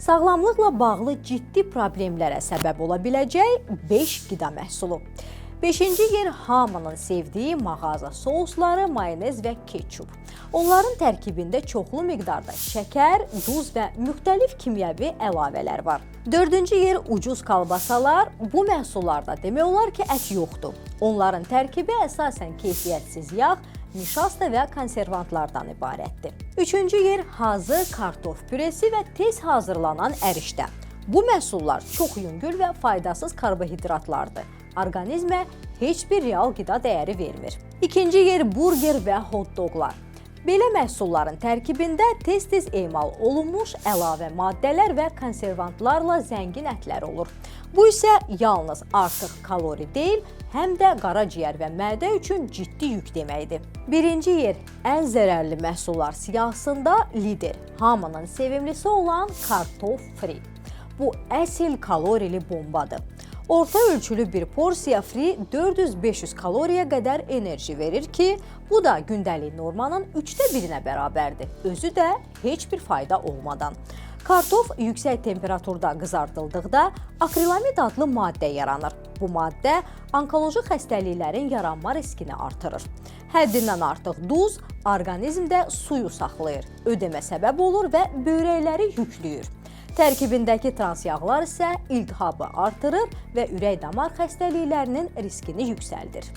Sağlamlıqla bağlı ciddi problemlərə səbəb ola biləcək 5 qida məhsulu. 5-ci yer hamının sevdiyi mağaza sousları, mayonez və ketçup. Onların tərkibində çoxlu miqdarda şəkər, duz və müxtəlif kimyəvi əlavələr var. 4-cü yer ucuz kalbasalar. Bu məhsullarda demək olar ki, ət yoxdur. Onların tərkibi əsasən keyfiyyətsiz yağ, nişasta və konservantlardan ibarətdir. 3-cü yer hazır kartof püresi və tez hazırlanan ərişdə. Bu məhsullar çox yüngül və faydasız karbohidratlardır. Orqanizmə heç bir real qida dəyəri vermir. 2-ci yer burger və hot-doqlar. Belə məhsulların tərkibində tez-tez emal olunmuş əlavə maddələr və konservantlarla zəngin ətlər olur. Bu isə yalnız artıq kalori deyil, həm də qaraciyər və mədə üçün ciddi yük deməkdir. 1-ci yer ən zərərli məhsullar siyahısında lider, hamının sevimlisi olan kartof fri. Bu əsl kalorili bombadır. Orta ölçülü bir porsiya fri 400-500 kaloriyə qədər enerji verir ki, bu da gündəlik normanın 1/3-nə bərabərdir. Özü də heç bir fayda olmadan. Kartof yüksək temperaturda qızardıldıqda akrilamid adlı maddə yaranır. Bu maddə onkoloji xəstəliklərin yaranma riskini artırır. Həddindən artıq duz orqanizmdə suyu saxlayır, ödemə səbəb olur və böyrəkləri yükləyir. Tərkibindəki trans yağlar isə iltihabı artırır və ürək-damar xəstəliklərinin riskini yüksəldir.